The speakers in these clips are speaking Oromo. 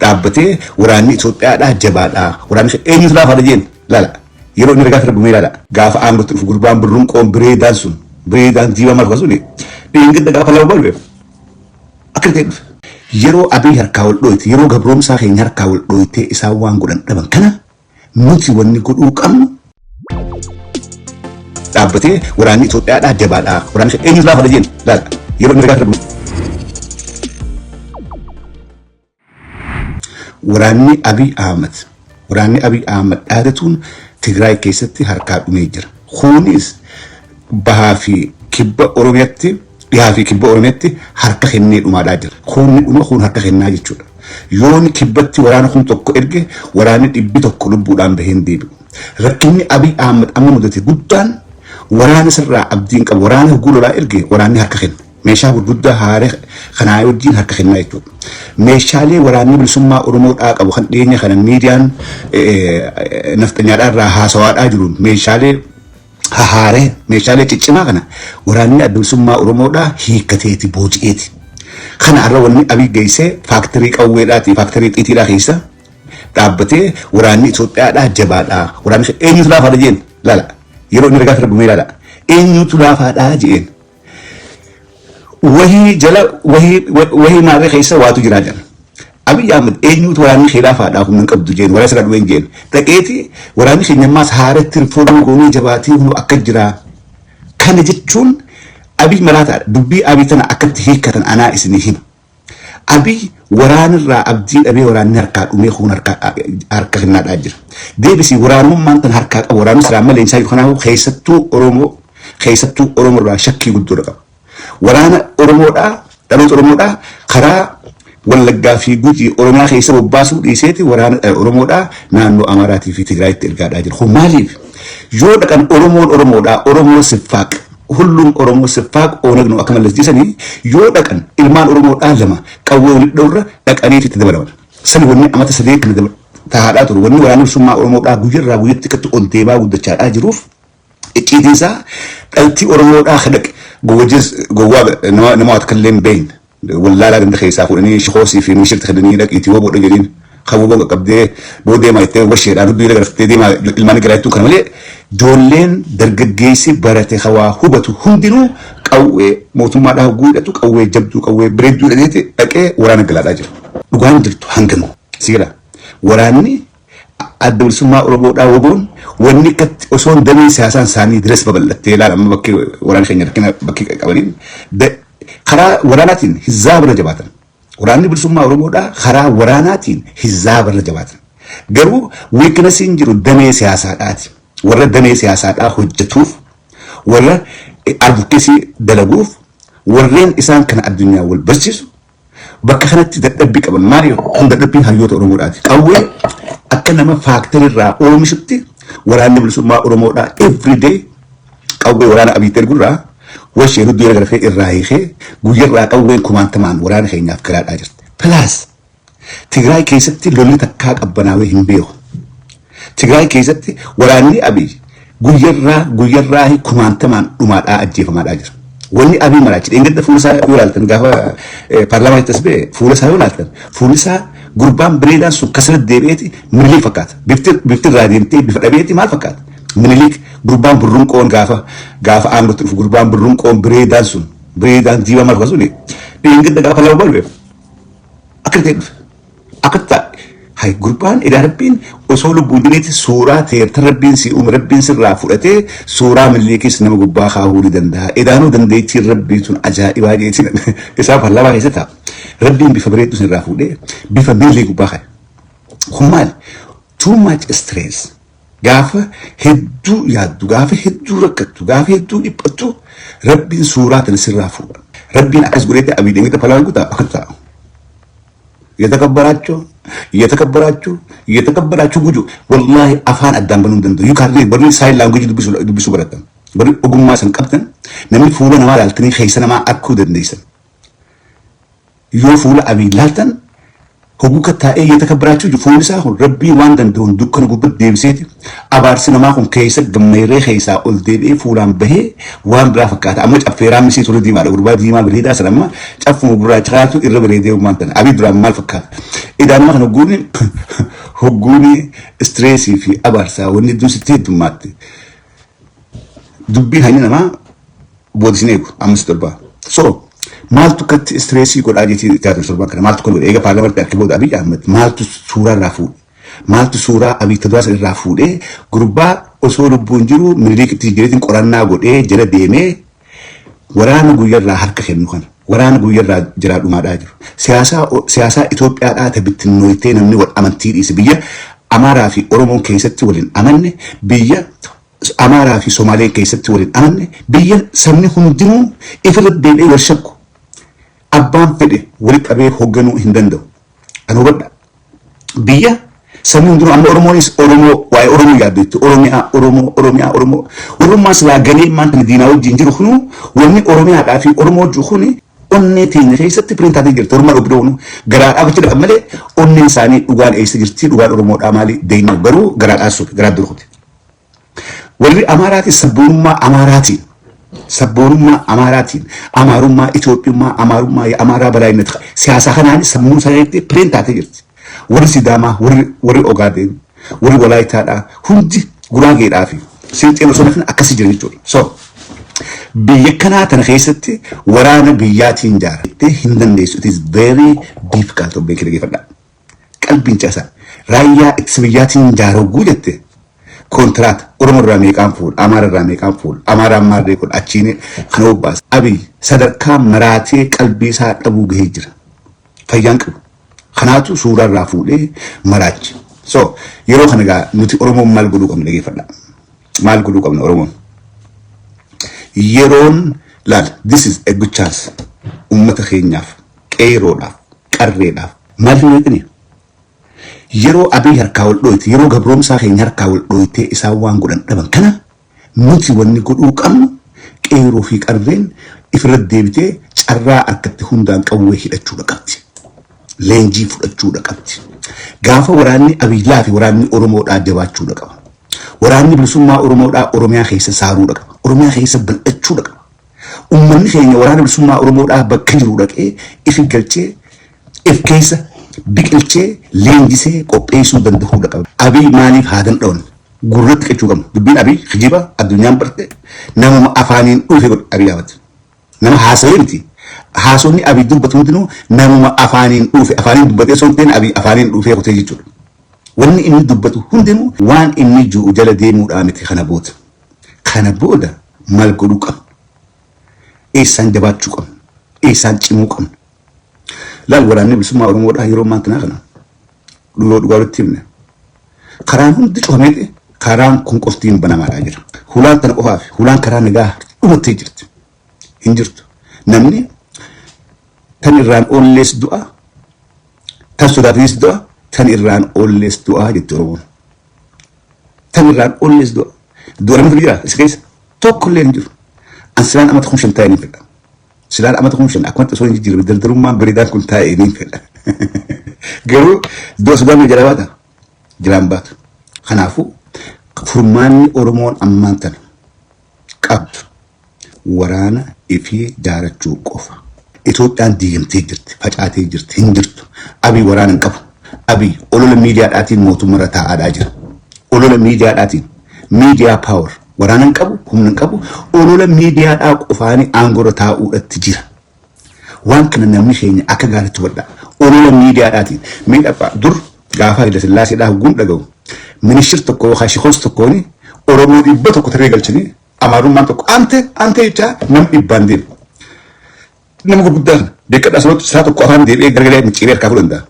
Dhaabbatee waraanni Itoophiyaadhaa jabaadha. Waraanni eenyutu laafaadha jeen laala. Yeroo inni ragaa darbumee laala. Gaafa aangootti dhufu gurbaan birruun qoon bireedaan sun bireedaan diimaa maal sun dheengadda gaafa lama balbe akka ta'e dhufe. Yeroo Abiy harkaa wal dhooyte, yeroo gabroomsaa keenya harkaa wal dhooytee isaan waan godhan dhaban kana nuti wanni godhuu qabnu dhaabbatee waraanni Itoophiyaadhaa jabaadha. Waraanni eenyutu laafaadha jeen laala. Yeroo inni ragaa darbumee. Waraanni Abiy Ahmad Waraanni Abiy Ahmad dhaadatuun Tigraay keessatti harkaa dhumee jira. Kunis bahaa fi kibba Oromiyaatti, dhihaa fi kibba Oromiyaatti harka kennee dhumaadhaa jira. Kuunni dhuma kuun harka kennaa jechuudha. Yoon kibbatti waraana 1000 erge waraanni 100 lubbuudhaan bahee hin deebi'u. Rakkinni Abiy Ahmad amma mudate guddaan waraana sirraa abdiin qabu. Waraana hogguu lolaa erge waraanni harka kenna. Meeshaa gurguddaa haaree kanaa wajjin harka kennaa jechuudha. Meeshaalee waraanni bilisummaa Oromoodhaa qabu kan dhiyeenya kana miidiyaan nafxanyaadhaa irraa haasawaadhaa jiru meeshaalee hahaaree meeshaalee ciccimaa kana waraanni adda bilisummaa Oromoodhaa hiikkateeti booji'eeti. Kana har'a wanni Abiy geessee faaktarii qawweedhaati faaktarii xiitiidhaa keessa dhaabbatee waraanni Itoophiyaadhaa jabaadha. Waraanni eenyutu laafaadha jeen laala. Yeroo inni ragaa darbumee laala. Eenyutu laafaadha jeen. Wahii jala wahii wahii maarree keessa waatu jiraa jedhan. Abiy Ahmed eenyutu waraanni kee laafaadhaa humna hin qabdu jeen waraana sirraa dhumeen jeen. Dhaqeeti waraanni keenya ammaas haaratti rifoormii goonee jabaatee humna akka jiraa. Kana jechuun Abiy maraataadha. Dubbii Abiy tana akkatti hiikkatan anaa isinii hima. Abiy waraanirraa abdii dhabee waraanni harkaa dhumee kuun harka kennaadhaa jira. Deebisii waraanummaan tan harkaa qabu waraanni siraa malee isaa jiru kanaafuu keessattuu Oromoo keessattuu Oromoo irraa shakkii guddoodha qaba. Waraana Oromoodhaa dhaloota Oromoodhaa karaa Wallaggaa fi Gujii Oromiyaa keessa bobbaasuu dhiiseeti waraana Oromoodhaa naannoo Amaaraatii fi Tigraayitti ergaadhaa jira. Kun maaliif? Yoo dhaqan Oromoon Oromoodhaa Oromoo siffaaq ሁሉም ኦሮሞ ስፋቅ ኦነግ ነው akka Mallas jedhanii yoo dhaqan ilmaan Oromoodhaa lama qawwee walitti dhawurra dhaqaniiti itti dabalaman. Sani wanni amata sadeen kana tahaadhaa turu wanni waraanni bilisummaa Oromoodhaa guyyarraa guyyatti akkatti ol deemaa guddachaadhaa jiruuf icciitiin isaa dhaltii Oromoodhaa ka dhaqe gowwajis gowwaa nama nama waa takka illee hin beekne wallaalaa ganda keessaa fuudhanii shikoosii fi mishirti kennanii dhaqiitii woboodha jedhiin kan woboon qaqqabdee boo deemaa jettee washeedhaan hudduu jala garaftee deemaa ilmaan garaa jettuun kana malee ijoolleen dargaggeessi barate hawaa hubatu hundinuu qawwee mootummaadhaa hogguu hidhatu qawwee jabduu qawwee bareedduu hidhateeti dhaqee waraana galaadhaa jira. Dhugaan jirtu hanganu si gala waraanni adda bilisummaa Oromoodhaa woboon wanni akkatti osoo damee siyaasaan isaanii diras babal'attee ilaala amma bakki waraana keenya rakkina bakki qabaniin karaa waraanaatiin hizzaaba irra jabaatan. Waraanni bilisummaa Oromoodhaa karaa waraanaatiin hizzaaba irra jabaatan. Garuu weaknessiin jiru damee siyaasaadhaati. Warra damee siyaasaadhaa hojjetuuf warra advocacy dalaguuf warreen isaan kana addunyaa wal barsiisu bakka kanatti dadhabbii qaban maali kun dadhabbii hayyoota Oromoodhaati. Qawwee akka nama faaktarii irraa oomishutti waraanni bilisummaa Oromoodhaa everyday qawwee waraana Abiyyitti ergurraa washee hudduu jala garafee irraa hiikee guyyarraa qawween kumaantamaan waraana keenyaaf galaadhaa jirti. Plus Tigraay keessatti lolli takkaa qabbanaawee hin beeku. Tigraay keessatti waraanni Abiy guyyarraa guyyarraa kumaantamaan dhumaadhaa ajjeefamaadhaa jira. Wanni Abiy maraachi dheengadda fuula isaa yoo ilaaltan gaafa paarlaamaa itti as ba'e fuula isaa yoo ilaaltan fuulli isaa gurbaan bareedaan sun kasala deebi'eeti Minilik fakkaata. Bifti bifti irraa deemtee bifa dhabeeti maal fakkaata? Minilik gurbaan burrunqoon gaafa gaafa aangootti dhufu gurbaan burrunqoon bareedaan sun bareedaan diimaa maal fakkaatu suni dheengadda gaafa lama balbe akka ta'e dhufe. Akka ta'a hay gurbaan edaa rabbiin osoo lubbuun jireetti suuraa teerta rabbiin si uume rabbiin sirraa fudhatee suuraa Miniliikis nama gubbaa kaahuu ni danda'a. Edaanuu dandeettiin rabbii sun ajaa'ibaa jeetiin isaa paarlaamaa keessa ta'a. Rabbiin bifa bareedduu sirraa fuudhee bifa Miniliik gubbaa kaa'e. Kun maali? Too much stress. Gaafa hedduu yaaddu, gaafa hedduu rakkattu, gaafa hedduu dhiphattu rabbiin suuraa tana sirraa fuudha. Rabbiin akkas godheetti Abiy deemee paarlaamaa guutaa akka ta'a. የተከበራችሁ የተከበራችሁ የተከበራችሁ ጉጁ ወላሂ afaan addaan banuu hin danda'u. You can read barri sign language dubbisuu barattan. Barri ogummaa san qabdan namni fuula namaa laaltanii keessa namaa arkuu dandeessan. Yoo fuula Abiy laaltan Hogguu kattaa'ee የተከበራችሁ fuulli isaa kun Rabbii waan danda'uun dukkana gubbatti deebiseeti abaarsi namaa kun keessa gammeeree keessaa ol deebi'ee fuulaan bahee waan biraa fakkaata. Amma caffeeraa misii ture diimaadha. Gurbaa diimaa bareedaa sana amma caffuma gurraacha kanaatu irra bareedee waan tana. Abii duraan maal fakkaata? Idaa nama kana hogguuni stress fi abaarsaa wanni hedduun sitti heddummaatti. Dubbiin hanya namaa booda eegu ammas torbaa. So maaltu akkatti stress godhaa jetii teatro torban kana maaltu kan godhe? Eega paarlaamaatti akka booda Abiy Ahmed maaltu suuraa irraa fuudhe? Maaltu suuraa Abiy Taduraa irraa fuudhee gurbaa osoo lubbuun jiru Miniliik itti jireetiin qorannaa godhee jala deemee waraana guyyarraa harka kennu kana, waraana guyyarraa jiraa dhumaadhaa jiru, siyaasaa Itoophiyaadhaa ta bittinnooytee namni wal amantii dhiise, biyya Amaaraa fi Oromoon keessatti waliin amanne, biyya Amaaraa fi Somaaleen keessatti waliin amanne, biyya sabni hundinuu ifirra deebi'ee wal shakku, abbaan fedhe wali qabee hoogganuu hin danda'u. Kan hubadha. Biyya sabni hundinuu amma Oromoonis Oromoo waa'ee Oromoo yaaddu jechuudha. Oromiyaa, Oromoo, Oromiyaa, Oromoo. Warrummaa silaa ganee maanta diinaa wajjin jiru kunuu wanni Oromiyaadhaa fi Oromoo jiru kuni onnee teenya keessatti piriintaatee jirti. Oromoo dhobbidoo kunu garaadhaa gocha dhaqan malee onneen isaanii dhugaan eessa jirti, dhugaan Oromoodhaa maali deemnu garuu garaadhaa suufe garaa dur kuti. Warri Amaaraatis sabboonummaa Amaaraatiin Amaarummaa, Itoophiyummaa, Amaarummaa, የአማራ በላይነት siyaasa kanaanis sammuu isaaniitti print taatee jirti. Warri Sidaamaa, warri Ogaadeen, warri Walaayitaadhaa hundi Guraageedhaa fi Silxeen osoo nafin akkasii jiran jechuudha. So biyya kanaa tana keessatti waraana biyyaatiin jaarattee hin dandeessu. It is very difficult to beekee dhaggeeffadhaa. Qalbiin caasaa raayyaa ittisa biyyaatiin jaaroguu jette kontiraata Oromoo irraa meeqaan fuudha, Amaara irraa meeqaan fuudha, Amaaraan maarree godha, achiin kana bobbaasa. Abiy sadarkaa maraatee qalbii isaa dhabuu gahee jira. Fayyaan qabu. Kanaatu suuraa irraa fuudhee maraachi. So yeroo kana gaa nuti Oromoon maal godhuu qabna? Dhaggeeffadhaa. Maal godhuu qabna Oromoon? Yeroon laal, this is a good chance uummata keenyaaf, qeeroodhaaf, qarreedhaaf. Maal fi beekanii? Yeroo Abiy harkaa wal dhooyte, yeroo gabroomsaa keenya harkaa wal dhooytee isaan waan godhan dhaban kana, nuti wanni godhuu qabnu qeeroo fi qarreen ifirra deebitee carraa harkatti hundaan qawwee hidhachuudha qabdi. Leenjii fudhachuudha qabdi. Gaafa waraanni Abiylaa fi waraanni Oromoodhaa jabaachuudha qaba. Waraanni bilisummaa Oromoodhaa Oromiyaa keessa saaruudha qaba. Oromiyaa keessa bal'achuudha qaba. Uummanni keenya waraana bilisummaa Oromoodhaa bakka jiru dhaqee ifi galchee if keessa biqilchee leenjisee qopheessuu danda'uudha qaba. Abiy maaliif haa danda'an? Gurratti qechuu qabna. Dubbiin Abiy kijiba addunyaan barte, namuma afaaniin dhufe godhe Abiy Ahmad. Nama haasawee miti. Haasonni Abiy dubbatu hundinuu namuma afaaniin dhufe, afaaniin dubbatee osoo hin ta'in Abiy afaaniin dhufee kutee jechuudha. Wanni inni dubbatu hundinuu waan inni jiru jala deemuudhaa miti kana booda. Kana booda maal godhuu qabna? Eessaan jabaachuu qabna? Eessaan cimuu qabna? Laal, waraanni bilisummaa Oromoodhaa yeroo ammaa kana dhugoo dhugaa walitti himne. Karaan hundi cufameeti karaan kun qoftiin banamaadhaa jira. Hulaan tana qofaaf hulaan karaa nagaa dhumattee jirti. Hin jirtu. Namni tan irraan oollees du'a, tan sodaatanis du'a, tan irraan oollees du'a jetti Oromoon. Tan irraan oollees du'a. Du'a namni jira isa keessa tokko illee hin jiru. An silaan amata 5000 taa'ee ni fedha. Silaan amata 5000 akkumatti osoo hin jijjiirame daldalummaan bareedaan kun taa'ee ni fedha. Garuu du'a sodaan jala baata? Jalaan baatu. Kanaafuu furmaanni Oromoon ammaan tana qabdu waraana ifii jaarachuu qofa. Itoophiyaan diigamtee jirti, facaatee jirti, hin jirtu. Abiy waraana hin qabu. Abiy olola miidiyaadhaatiin mootummaarra taa'aadhaa jira. Olola miidiyaadhaatiin, media power, waraana hin qabu, humna hin qabu, olola miidiyaadhaa qofaanii aangoorra taa'uudhatti jira. Waan kana namni keenya akka gaariitti hubadhaa. Olola miidiyaadhaatiin. Miidhagfaa dur gaafa Haile Sillaaseedhaa hogguun dhaga'u. Ministir tokko yookaan shikoos tokkoon Oromoo 100 tarree galchanii Amaarummaan tokko ante ante jechaa nam dhibbaan deemu. Nama gurguddaa kana beekadhaa sababa tokko afaan deebi'ee garagalee micciiree harkaa fudhuu danda'a.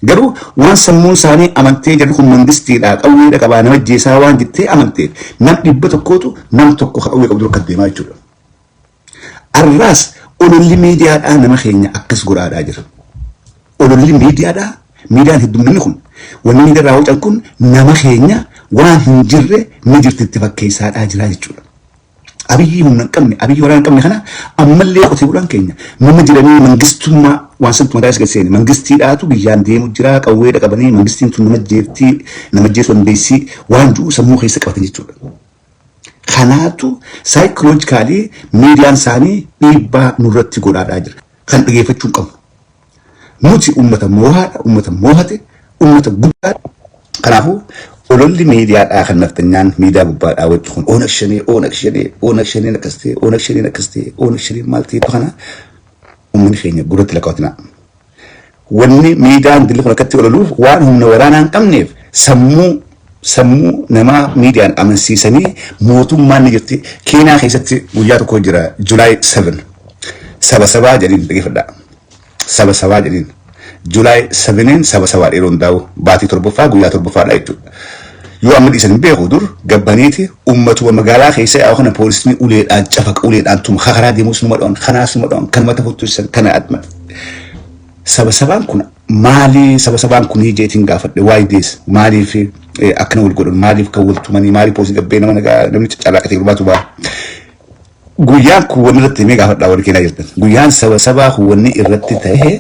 Garuu waan sammuun isaanii amantee jedhu kun mangistiidha, qawweedha qabaa, nama jeesaa waan jettee amanteef nam 100tu nam tokko qawwee qabdu akka deemaa jechuudha. Arraas ololli miidiyaadhaa nama keenya akkas godhaadhaa jira. Ololli miidiyaadhaa, miidiyaan heddumminni kun, wanni miidiyaa irraa wacan kun nama keenya waan hin jirre ni jirti itti fakkeessaadhaa jira jechuudha. Abiyyi humna hin qabne, Abiyyi waraana hin qabne kana ammallee qotee bulaan keenya nama jedhanii mangistummaa waan santu mataa isa gad seene. Mangistiidhaatu biyyaan deemu jira, qawweedha qabanii, mangistiin tun nama jeeftii, nama jeesuu dandeessii waan jiru sammuu keessa qabatan jechuudha. Kanaatu psychologically miidiyaan isaanii dhiibbaa nurratti godhaadhaa jira. Kan dhageeffachuu hin qabnu. Nuti uummata moohaadha, uummata moohate, uummata guddaadha. Kanaafuu ololli miidiyaadhaa kan naftanyaan miidiyaa gubbaadhaa wajji kun Oonag Shanee, Oonag Shanee, Oonag Shaneen akkas ta'e, Oonag Shaneen akkas ta'e, Oonag Shaneen maal ta'e kana uummanni keenya gurratti lakkaa'atina. Wanni miidiyaan dilli kun akkatti ololuuf waan humna waraanaa hin qabneef sammuu namaa miidiyaan amansiisanii mootummaan ni jirti. Keenyaa keessatti guyyaa tokko jira, July 7, saba sabaa jedhiin dhaggeeffadhaa. Saba sabaa jedhiin. July 7 saba sabaa yeroo hundaa'u baatii torbaffaa guyyaa torbaffaadha jechuudha. Yoo amma dhiisan hin beeku, dur gabbaniiti uummatuma magaalaa keessa yaa'u kana poolisni uleedhaan cafaqa, uleedhaan tuma, karaa deemus numa dha'an, kanaas numa dha'an, kan mata fottoisan kana adma. Saba sabaan kun maali? Saba sabaan kunii jeetiin gaafadhe. Waayee dees maaliif akkana wal godhan? Maaliif kan wal tumanii? Maaliif poolisii gabbee nama nagaa namni caccalaaqatee gurbaatu ba'a? Guyyaan kun wanni irratti himee gaafadhaa warri keenyaa jirtan. Guyyaan saba sabaa kun wanni irratti ta'e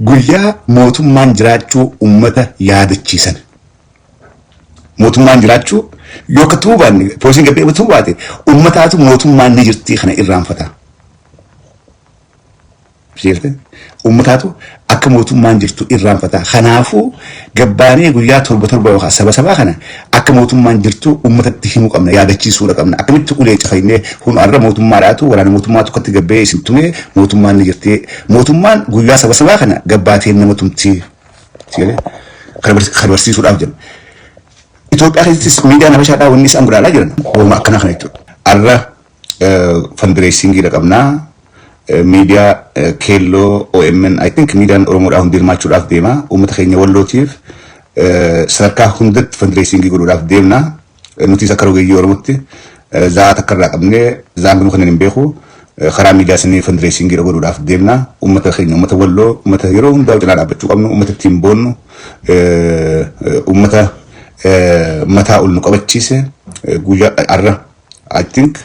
guyyaa mootummaan jiraachuu uummata yaadachiisan. Mootummaan jiraachuu yoo akka ta'uu baanne, poolisiin gabbee ta'uu baate, uummataatu mootummaan ni jirti kana irraanfata. Seerte uummataatu akka mootummaan jirtu irraanfata. Kanaafuu gabbaanee guyyaa torba torba yookaan saba sabaa kana akka mootummaan jirtu uummatatti himuu qabna, yaadachiisuudha qabna. Akkamitti ulee cafaynee hun har'a mootummaadhaatu waraana mootummaa tokkotti gabbee isin tumee, mootummaan ni jirti. Mootummaan guyyaa saba sabaa kana gabbaateen nama tumti. Kana barsiisuudhaaf jenna. Itoophiyaa keessattis miidiyaan Habashaadhaa wanni isaan godhaadhaa jiran waanuma akkanaa kana jechuudha. Har'a fundraisingiidha qabnaa. Miidiyaa keelloo OMN, I think miidiyaan Oromoodhaa hundi hirmaachuudhaaf deema. Uummata keenya Wallootiif sadarkaa hundatti fundraisingii godhuudhaaf deemna. Nutis akka rogeeyyii Oromootti za'aa takka irraa qabnee za'aan ganuu kanneen hin beeku. Karaa miidiyaa sanii fundraisingii godhuudhaaf deemna. Uummata keenya, uummata Walloo, uummata yeroo hundaa cinaa dhaabbachuu qabnu, uummata ittiin boonnu, uummata mataa ol nu qabachiise guyyaa har'a, I think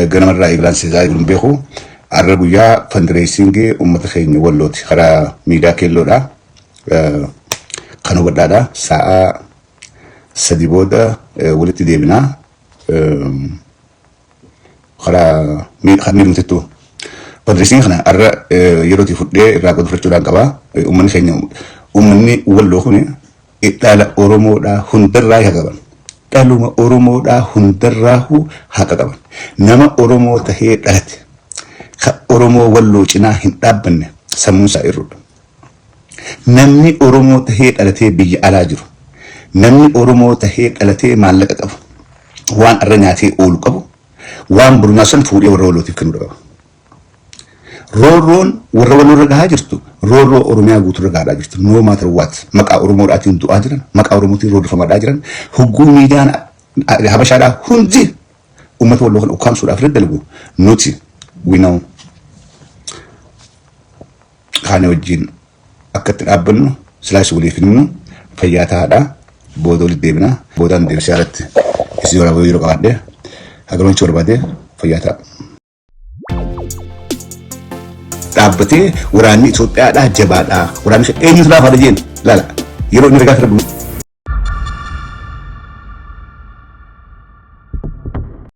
ganamarraa eeglaan seesaa eegluun beeku. Har'a guyyaa fundraisingii uummata keenya Wallooti karaa miidiyaa keelloodha. Kan hubadhaadha. Sa'aa 3 booda walitti deebinaa. Karaa miidhumtittuu. Fundraisingii kana har'a yerootii fudhee irraa qodu fudhachuudhaan qaba. Uummanni keenya, uummanni Walloo kun dhala Oromoodhaa hundarraa haqa qaban. Dhaluma Oromoodhaa hundarraahu haqa qaban. Nama Oromoo tahee dhalate ka Oromoo Walloo cinaa hin dhaabbanne sammuun isaa irruudha. Namni Oromoo tahee dhalatee biyya alaa jiru, namni Oromoo tahee dhalatee maallaqa qabu, waan arra nyaatee oolu qabu, waan burunaa san fuudhee warra Wallootiif kennuu qaba. Roorroon warra Walloorra gahaa jirtu roorroo Oromiyaa guutuurra gahaa jirtu. No matter what, maqaa Oromoodhaatiin du'aa jiran, maqaa Oromootiin roorrifamaadhaa jiran, hogguu miidiyaan Habashaadhaa hundi uummata Walloo kana ukkaamsuudhaaf irra dalagu, nuti we know kaane wajjin akka itti dhaabbannu silaas waliif himnu. Fayyaa ta'aadha. Booda walitti deebina. Boodaan deebisee alatti isin waraabuu yeroo qabaadhe hagaroonchi barbaade. Fayyaa ta'a. Dhaabbatee waraanni Itoophiyaadhaa jabaadhaa. Waraanni eenyutu laafaadha jeen laala yeroo inni ragaa